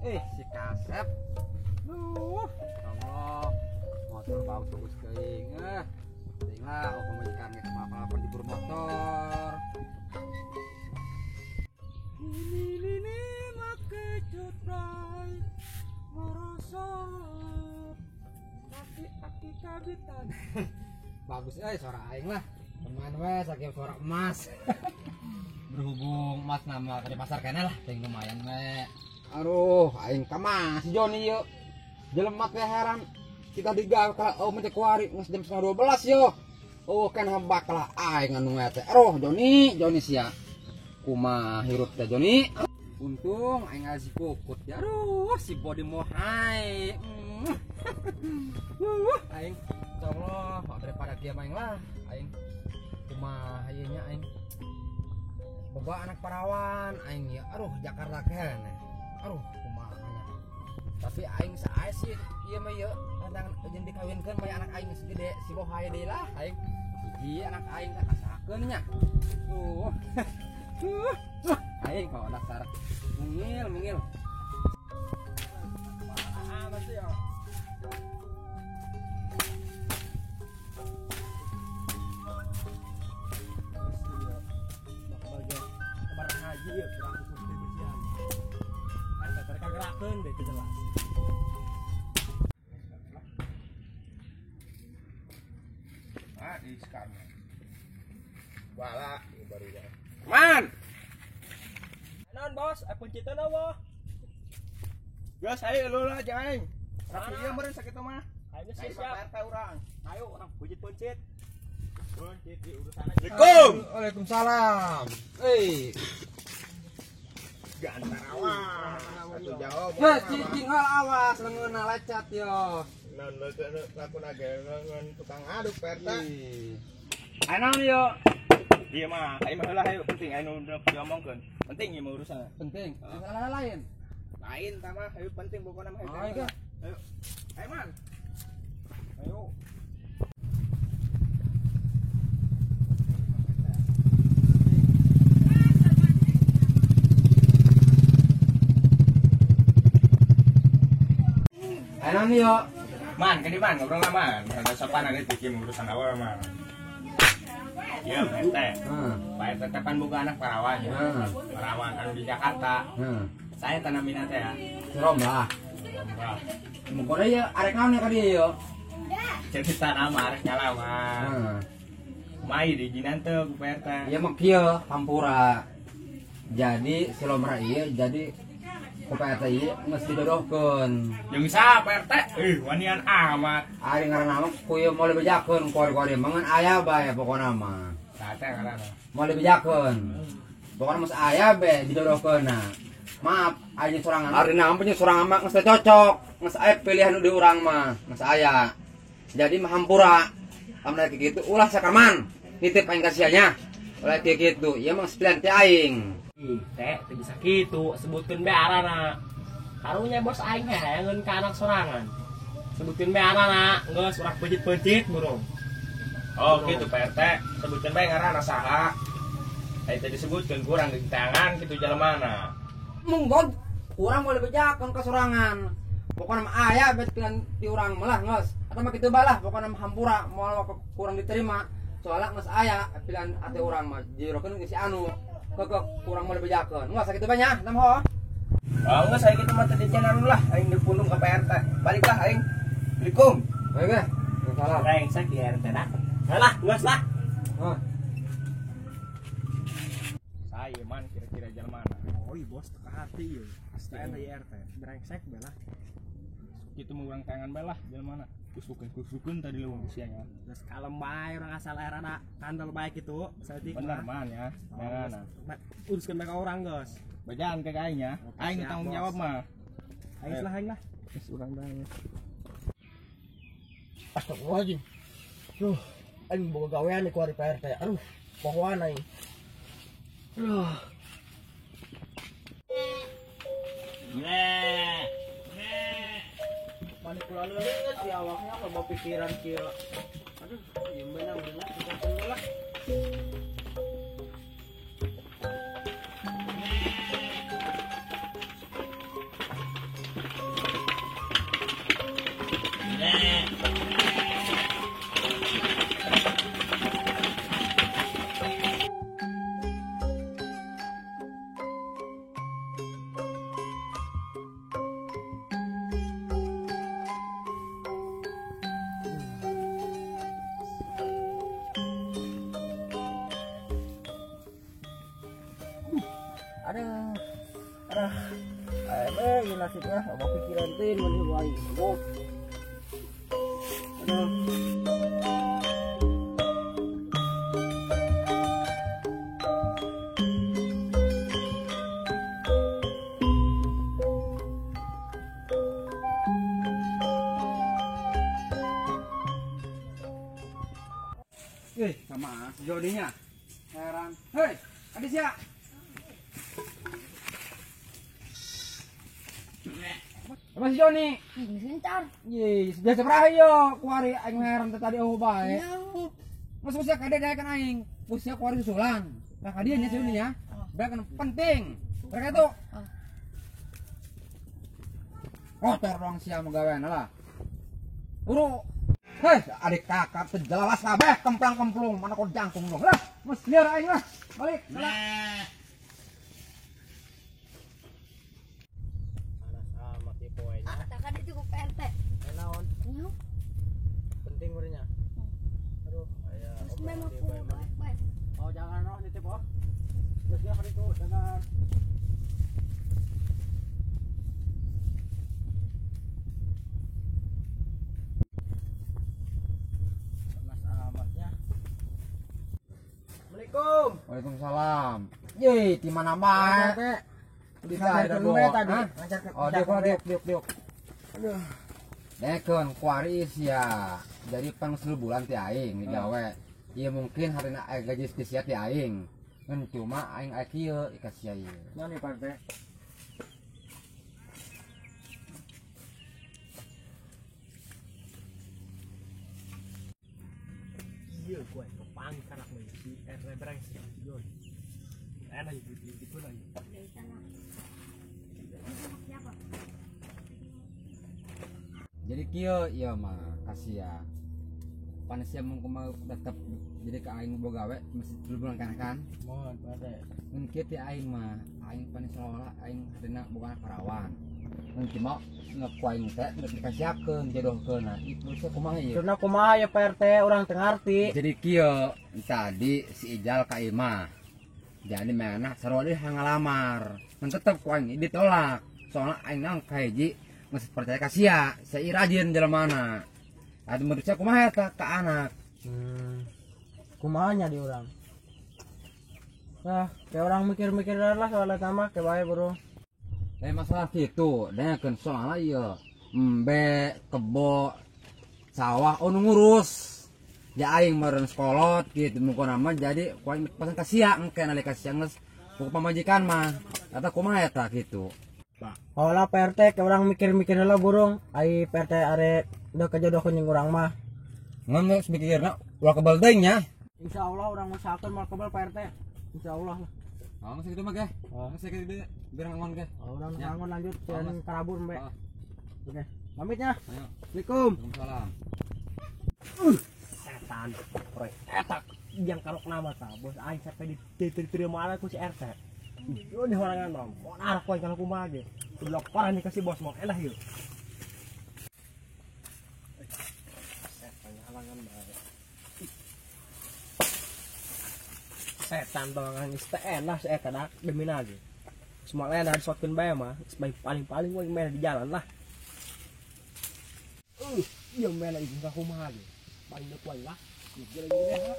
Si kasep. Duh, Allah. Motor bau bagus teuing. Teuing lah, oh pemajikan geus apa-apa diburu motor. Ini make cutrai merosot kaki-kaki kabitan. Bagus suara aing lah. Teman we saking suara emas. Berhubung emas nama di pasar kene lah, teuing lumayan we. Aduh, aing ka mah si Joni yeuh. Jelema teh heran. Kita digawe ka oh mah kuari geus jam 11.30 yo. Oh kan bakal aing anu teh. Aduh, Joni, Joni sia. Kumaha hirup teh Joni? Untung aing ngasih kukut ya. Aduh, si body mohai. Aing insyaallah daripada dia main lah aing. Kumaha ieu nya aing. Boga anak parawan aing ya. Aduh, Jakarta kene. Aduh, kumaha nya. Tapi aing sae sih ieu mah ieu tentang jeung dikawinkeun mah anak aing segede si bohai deui lah aing. Hiji anak aing teh kasakeun nya. Tuh. Aing kok dasar mungil mungil. Wala baru ya. Man. Naon bos, kuncitna wah. Geus ayo lu lah jeung aing. Rapi ieu meureun sakitu mah. Ayo siap. RT urang. Ayo urang puncit-puncit. Puncit di urusan. Assalamualaikum. Waalaikumsalam. Euy. Gantar awas. Satu jawab. Heh, cicing heula awas leungeunna lecat yo. Naon lakon age leungeun tukang aduk Pak RT. Ayo naon yo? Iya mah, ayo mah heula ayo penting ayo nu diomongkeun. Penting ieu mah urusan. Penting. Masalah lain. Lain tah mah, ayo penting pokona mah. Ayo. Ayo. Ayo man. Ayo. Ayo naon yo? Man, kene man ngobrol man. Rada sopan ada bikin urusan awal man. Iya, Pak RT. Pak RT teh pan boga anak parawan ya. Parawan anu di Jakarta. Saya tanamin teh ya. Serem lah. Mukore ya arek naon ya ka dieu yo? Cerita nama arek nyalaman. Mai diizinan teu ku Pak RT. Ieu mah kieu hampura. Jadi si Lomra ieu jadi ku Pak RT ieu geus didodohkeun. Jeung saha Pak RT? Wanian amat. Ari ngaranna mah ku ieu moal dibejakeun kuari-kuari mangan aya bae pokona mah. Saha teh ngaranna? Moal dibejakeun. Pokona mah aya bae didodohkeunna. Maaf, ari sorangan. Ari naon punya sorangan mah geus cocok. Geus aya pilihan di urang mah, geus aya. Jadi mah hampura. Lamun rek kitu ulah sakarman. Nitip aing ka sia nya. Ulah kieu kitu, ieu mah pilihan teh aing. Teh, teu bisa kitu, sebutkeun bae arana. Karunya bos aing hayangeun ka anak sorangan. Sebutkeun bae arana, geus urang peuncit-peuncit burung. Oh, kitu Pak RT, sebutkeun bae ngaranna saha. Ai teh disebutkeun kurang di tangan kitu jalemana. Mung god, urang moal bejakeun ka sorangan. Pokona mah aya bae pilihan ti urang mah lah geus. Atawa kitu bae lah, pokona mah hampura moal kurang diterima. Soalna geus aya pilihan ate urang mah jirokeun si anu. Kekeh kurang mau dibejakeun. Enggak sakitu banyak, nam ho. Oh, enggak saya kitu mah teu dicenan lah, aing dipundung ka Pak RT. Baliklah aing. Assalamualaikum. Bae bae. Salam. Brengsek di RT dah. Lah, geus lah. Hah. Saya man kira-kira jalan mana? Oh, iya bos, teka hati ieu. Pasti aya RT. Brengsek bae lah. Kitu mah urang tangan bae lah jalan mana? Kusukeun tadi leuweung sia nya. Geus kalem bae urang asal erana kandel bae kitu. Saeutik. Bener man ya. Merana. Uruskeun bae ka urang geus. Bejaan ke aing nya. Aing tanggung jawab mah. Aing lah aing lah. Geus urang bae. Astagfirullahaladzim. Duh, aing boga gawean ku ari Pak RT. Aduh, pohoan aing. Duh. Neh. Mani kula leungeut di awaknya loba pikiran kieu. Aduh, ieu beunang beunang kita tunggu lah. nasibnya, apa pikiran teh mun wae. Oh. Aduh. Sama si Jodinya. Heran. Hei, adik sia. Sama si Joni. Sebentar. Ye, sudah seberapa yo kuari aing heran teh tadi eueuh bae. Mas usia kade daekan aing. Usia kuari susulan. Nah, kadieu nya si Joni ya. Bae kan penting. Mereka itu. Kotor dong sia magawean lah. Buru. Hei, adik kakak sejelas kabeh kemplang-kemplung mana kau jangkung dong. Lah, mas liar aing lah. Balik. Panas amat ieu poe nya. Ah, kan itu ku PRT. Naon? Penting meureunnya. Aduh, aya. Memang ku baik. Oh, jangan roh nitip oh. Terus dia hari itu dengan Assalamualaikum. Waalaikumsalam. Ye, di mana bae? Di tadi. Oh, diuk. Aduh. Dekeun kuari sia. Jadi pang bulan ti aing digawe. Ieu mungkin harina aya gaji spesial ti aing. Ngan cuma aing aya kieu ka sia ieu. Naon Pak RT? Ieu gue kepang karak si RT brengsek si Jon. Enak gitu lagi. Jadi kieu ieu mah kasia. Panesia mun kumaha tetep jadi ka aing boga gawe mesti 3 bulan kan. Mohon Pak RT. Mun kieu ti aing mah aing panes seolah aing harina boga parawan. Mun kieu mah ku aing teh geus dikasiakeun jodohkeun. Itu teh kumaha ieu? Cenah kumaha ya Pak RT urang teu ngarti. Jadi kieu tadi si Ijal ka imah. Jadi mana sarua deui ngalamar. Mun tetep ku aing ditolak. Soalna aing nang kahiji geus percaya ka sia, sia rajin jelema. Atuh menurut saya kumaha eta ka anak. Kumaha nya di urang. Nah, kayak orang mikir-mikir lah soal eta mah kayak bae bro. Lain masalah kitu, dengekeun soalna ieu. Embe, kebo, sawah oh nu ngurus. Ya aing meureun sekolot kitu mukona mah jadi ku aing pasan ka sia engke nalika sia geus ku pamajikan mah. Eta kumaha eta kitu. Hola Pak RT, kayak orang mikir-mikir lah burung. Ai Pak RT are udah kejodohkeun jeung urang mah. Ngan geus mikirna ulah kebal deui nya. Insyaallah urang usahakeun moal kebal Pak RT. Insyaallah lah. Oh, geus kitu mah ge. Geus kitu deui biar ngangon ge. Oh, urang ngangon lanjut dan karabur embe. Oke, pamitnya. Ayo. Assalamualaikum. Waalaikumsalam. Setan proyek eta yang karok nama ta bos aing sampai diterima ku si RT. Yo nih orangan nom. Monar koy kalau kumaha ge. Blok parah nih kasih bos mau elah yuk. Setan halangan bae. Setan bangan geus teh enak si eta dak demi lagi. Semua lain harus sotkeun bae mah, paling-paling we main di jalan lah. Ieu main lagi ka kumaha ge. Paling deuk wae lah. Gila gila.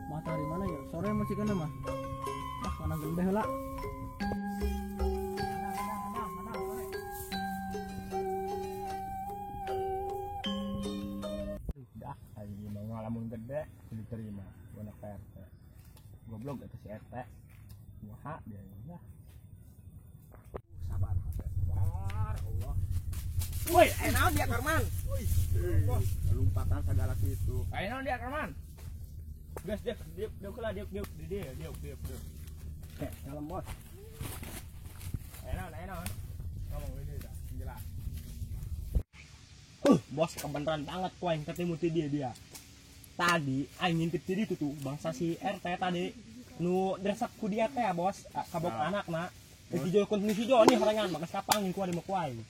Matahari mana ya? Sore masih kena mah. Ah, mana gembeh lah. Dah, aing mau ngalamun gede diterima buana PRT. Goblok eta si RT. Wah, dia ya. Sabar, sabar Allah. Woi, naon dia Karman? Woi, lompatan segala situ. Ayo naon dia Karman? Gas dia dia dia kela dia dia dia dia dia. Oke, salam bos. Ayo naon, ayo naon. Ngomong ini dah, jelas. Bos kebeneran banget ku aing ketemu ti dia. Tadi aing ngintip ti ditu tuh bangsa si RT tadi nu dresep ku dia teh bos kabok anakna. Geus dijolkeun si Joni horengan mah geus kapanggih ku adi mah ku aing.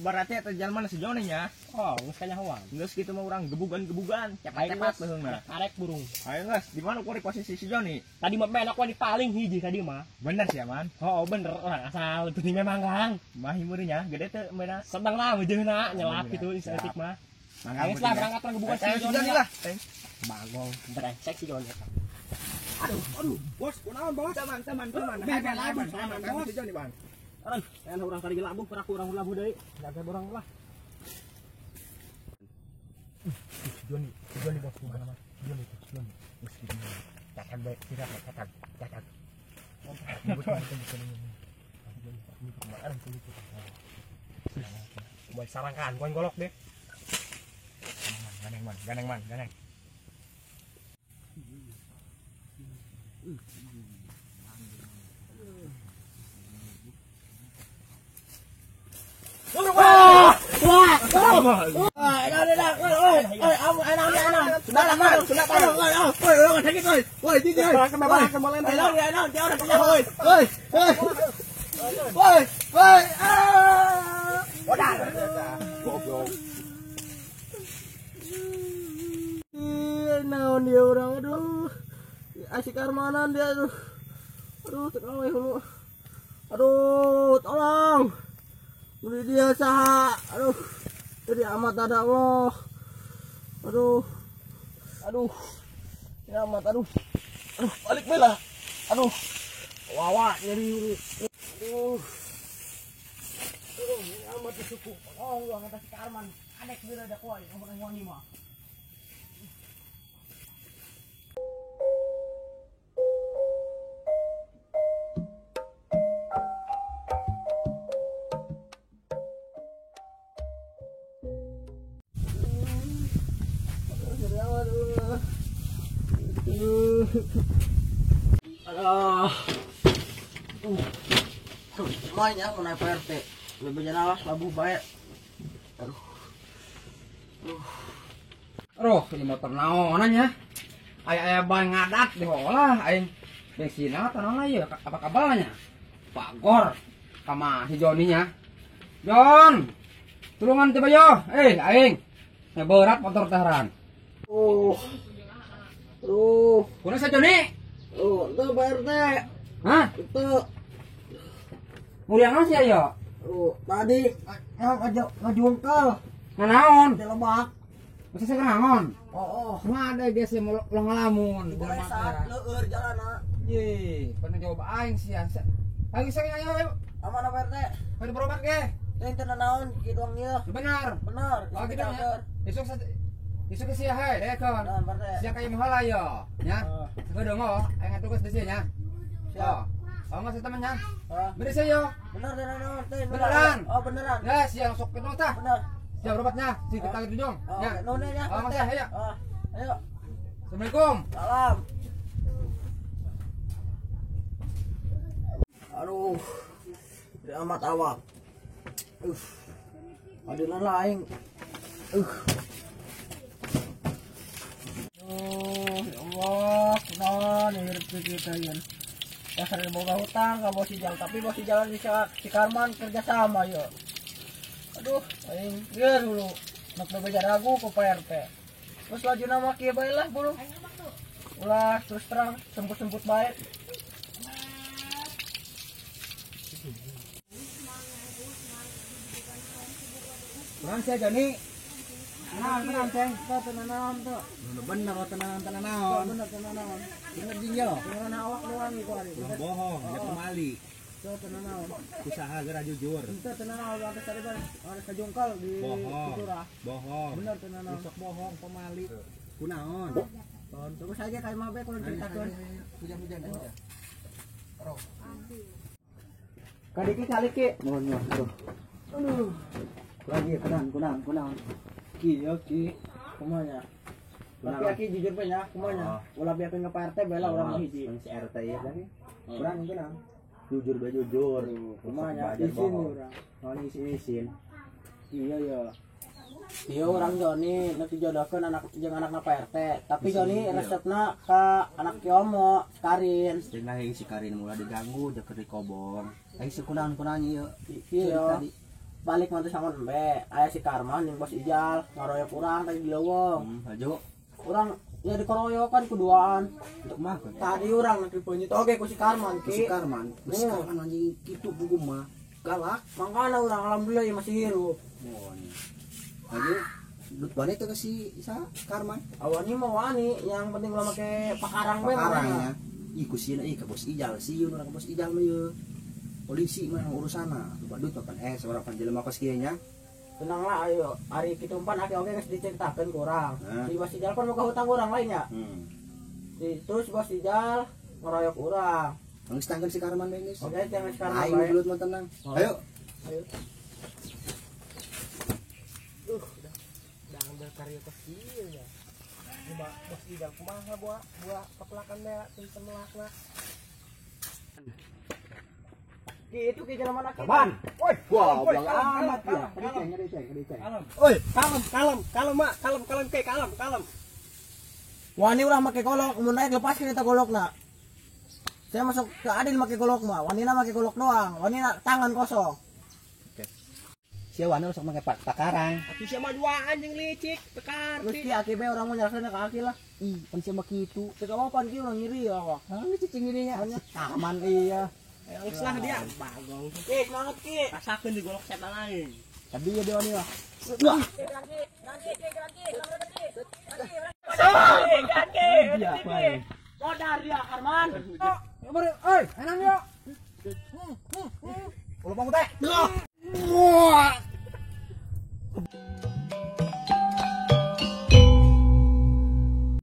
Berarti eta jalma si Joni nya. Oh, geus kanyahoan. Geus kitu mah urang gebugan-gebugan, cepat-cepat beheungna. Karek burung. Ayo geus, di mana ku posisi si Joni? Tadi mah menak ku paling hiji tadi mah. Bener sih man. Oh, bener orang asal penting memang Kang. Mahi meureun nya, gede teu meuna. Sedang lah wejehna nyelap kitu seetik mah. Ayo lah berangkat orang gebugan si Joni lah. Bagong, brengsek si Joni. Aduh, bos, kunaon bos? Teman. Teman, si Joni, Bang. Aduh, kan urang tadi labuh, peraku urang labuh deui. Jaga urang lah. Si Joni bos, kumaha mah? Joni. Geus kitu. Catat bae, tidak catat. Buat sarangkan, koin golok deh. Ganeng man, ganeng. Naon dia orang, aduh, asik armanan dia, aduh, aduh, tolong hulu, aduh, tolong, beli dia saha, aduh, jadi amat ada loh, aduh, aduh, ini amat, aduh, aduh, balik bela, aduh, wawa jadi, aduh, aduh, ini amat disuku, oh, uang atas Arman, anek bila ada kuai, ngomong ngomong mah. Aduh. Semuanya mau naik PRT. Lebih jelas labuh baik. Aduh. Aduh, ini motor naonan ya. Aya-aya ban ngadat diolah aing. Bensin atau naon ieu apa kabelnya? Pagor sama si Joni nya. Jon. Tulungan tiba yo. Aing. Berat motor teheran. Aduh. Kuna sa Joni? Oh, itu Pak RT. Hah? Itu. Muriangan sih ayo. Oh, tadi ngajungkal. Nganaon? Di lebak. Masa saya kenaon? Oh. Cuma ada dia sih mau ngelamun. Saat leur jalan. Ye, pernah jawab aing sih. Ayo saya ayo. Aman Pak RT. Pada berobat ge. Teh teu naon kieu doang ieu. Benar. Benar. Oh, gitu ya. Besok ke sia hai, deh kon. Sia kayak mahal ayo, ya. Sekedong oh, aing tugas di sini ya. Siap. Oh, enggak temennya. Beri saya yo. Benar beneran. Beneran. Oh, beneran. Ya, siang sok ketemu tah. Bener. Siap berobatnya, si kita gitu dong. Ya. None ya. Oh, masih ayo. Ayo. Assalamualaikum. Salam. Aduh. Amat awak. Adilan lah aing. Oh, ya Allah, kunaon hirup kita ieu. Dasar boga hutang ka bos jalan, tapi bos jalan si Karman kerja sama yo. Aduh, aing geus dulu. Nak bebeja ragu ku Pak RT. Terus lajuna mah kieu bae lah bulu. Ulah terus terang semput-semput bae. Kurang sia Joni. Tenang, ceng. Tenang tuh. Bener, tenang, tenang. Bener, tenang. Bener jing yo. Beneran awak doang iku ari. Bohong, ya pemali. Tuh tenang. Usaha geura jujur. Itu tenang awak atas tadi ada kajongkal di Cultura. Bohong. Bener tenang. Besok bohong pemali. Kunaon? Tunggu saja kayak mabe kalau ceritakeun. Hujan-hujan aja. Roh. Kadiki caliki. Nuhun nuhun. Aduh. Lagi kunang. Ki yo ki kumanya. Tapi aki jujur bae nya kumanya. Ulah biarkeun ka Pak RT bae lah urang hiji. Si RT ieu lagi. Urang kunang. Jujur bae jujur. Kumanya izin urang. Oh, izin. Iya ya. Iya orang Joni nanti jodohkeun anak jeung anakna Pak RT. Tapi Joni resepna ka anak Kiomo, Karin. Cenah si Karin mulai diganggu jeung keur dikobong. Aing si kunaon-kunaon ieu. Iya. Balik mantu sama embe, aya si Karman jeung Bos Ijal ngaroyok urang tadi di leuweung. Hajo. Urang ya dikeroyokan kuduaan. Untuk mah tadi urang nak dipenyit oge ku si Karman ki. Si Karman, si Karman anjing kitu buku mah galak. Mangkana urang alhamdulillah ya masih hirup. Mun. Hajo dut bane teh ke si sa Karman. Awani mah wani, yang penting ulah make pakarang we. Pakarangnya. Ih ku sieun euy ka Bos Ijal, sieun urang ka Bos Ijal mah ieu. Polisi mah urusana. Badut papan seorang pan jelema kos kieu nya. Tenanglah ayo, hari kitu pan aki oge geus diceritakeun ku urang. Si Bos Ijal pan boga hutang urang lainnya. Si terus Bos Ijal ngeroyok urang. Geus tangkeun si Karman bae geus. Oke, jangan si Karman. Aing gelut mah tenang. Ayo. Ayo. Dangdal karya kos kieu nya. Coba Bos Ijal kumaha buah buah kepelakan teh teu melakna. Gitu ki jalan mana Kapan? Woi, wah, belang amat ya. Kediceng. Oi, kalem, kalem, kalem mak, kalem, kalem ke, kalem, kalem. Wani urang make golok, mun naik lepaskeun eta golokna. Saya masuk ke Adil make golok mah, wanina make golok doang, wanina tangan kosong. Oke. Sia wani sok make pakarang. Atuh sia mah duaan jeung licik, tekar. Geus ki aki bae urang mah nyerahkeun ka aki lah. Ih, pan sia mah kitu. Teu kapan ki urang nyeri ya awak. Hah, cicing gini nya. Taman iya. Geus lah dia. Bagong. Ki, semangat ki. Rasakeun di golok setan aing. Tadi ya dewa nih lah. Modar dia Karman. Oi, enak yuk. Ulah bangun teh.